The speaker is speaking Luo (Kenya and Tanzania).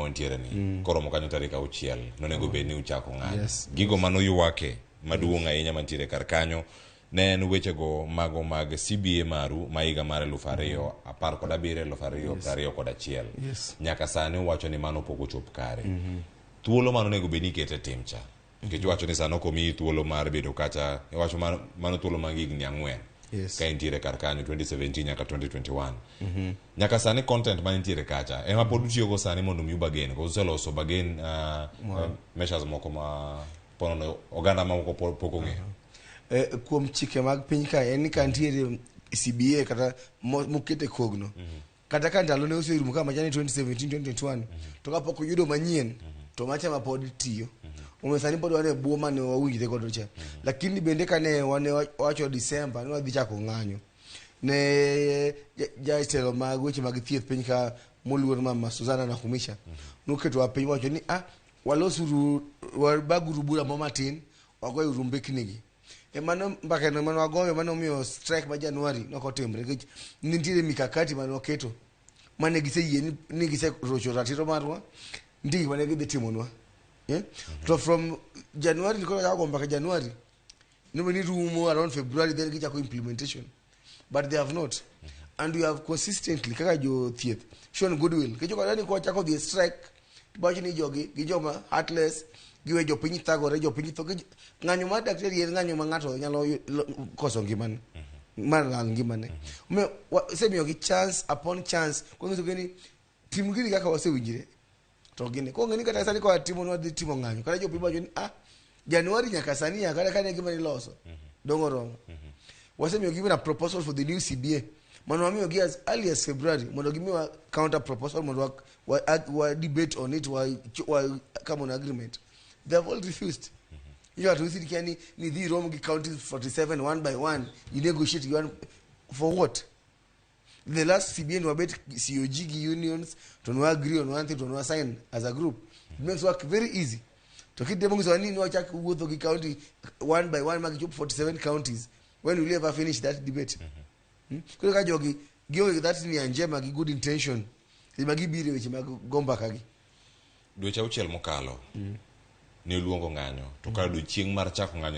wantiere ni koromo kanyo tarik 6 nonego bed ni uchako ng'anyo. Yes. Gigo manoywake maduong' ahinya mantiere kar kanyo ne en wechego mago mag CBA maru ma higa mar 2017 2021. Nyaka sani uwacho ni mano pok ochop kare. Thuolo mano onego bed ni ikete tim cha. Nikech iwacho ni sani ok omiyi thuolo mar bedo kacha, iwacho mano thuolo mag higni 4 ka intiere kar kanyo 2017 nyaka 2021. Nyaka sani content ma nitiere kacha ema pod utiyogo sani mondo omiu bargain, koso useloso bargain measures moko ma ponono oganda mamoko pok ong'eyo. Kuom chike mag piny ka en ni ka nitiere CBA kata mokete kogno. Kata ka ndalo ne oserumo ka machani 2017 2021 to kapok oyudo manyien to macha ma pod tiyo. Omiyo sani pod wan e bwo mane wawinjre godo cha. Lakini bende kane wane wacho December ni wadhi chako ng'anyo ne jatelo mag weche mag thieth piny ka moluor Mama Suzana Nakhumicha noketowa piny wacho ni walosuru wabaguru bura mo matin wagoyuru mbeknigi. E mano mbaka no mane wagoyo mane omiyo strike ma January nok otimre nikech nitiere mikakati mane waketo mane giseyie ni giserocho ratiro marwa, nitie gik mane gidhi timonwa. To from January koro chako go mbaka January nobe ni rumo around February, then gichako implementation, but they have not. And we have consistently kaka jo thieth shown goodwill nikech ok ni kwachako dhi e strike to ni jogi gi joma heartless, giwe jopiny thagore, jopiny tho. Ng'anyo mar daktari en ng'anyo ma ng'ato nyalo koso ngimane mar lal ngimane. Omiyo wasemiyogi chance upon chance kwanyisogi ni tim gini kaka wasewinjre to gini kong'e ni kata sani kwa timo nwadhi timo ng'anyo kata jopiny wacho ni January nyaka sani ya kata kane gima niloso dongo romo. Wasemiyogi even a proposal for the new CBA mano wamiyogi as early as February mondo gimiwa counter proposal mondo wa debate on it, wa come on agreement. They have all refused. You have to visit ni ni dhi rom gi counties 47 one by one, you negotiate one for what? The last CBA wabet COG gi unions to no agree on one thing to no sign as a group. It makes work very easy. To kitemo nyiso ni wachak wuotho gi county one by one magichop 47 counties, when will you ever finish that debate? Koro ka jogi gionge that nia njema gi good intention seche ma gibiro e weche mag go mbaka gi. Dweche 6 mokalo ne uluongo ng'anyo to kar odiochieng' mar chako ng'anyo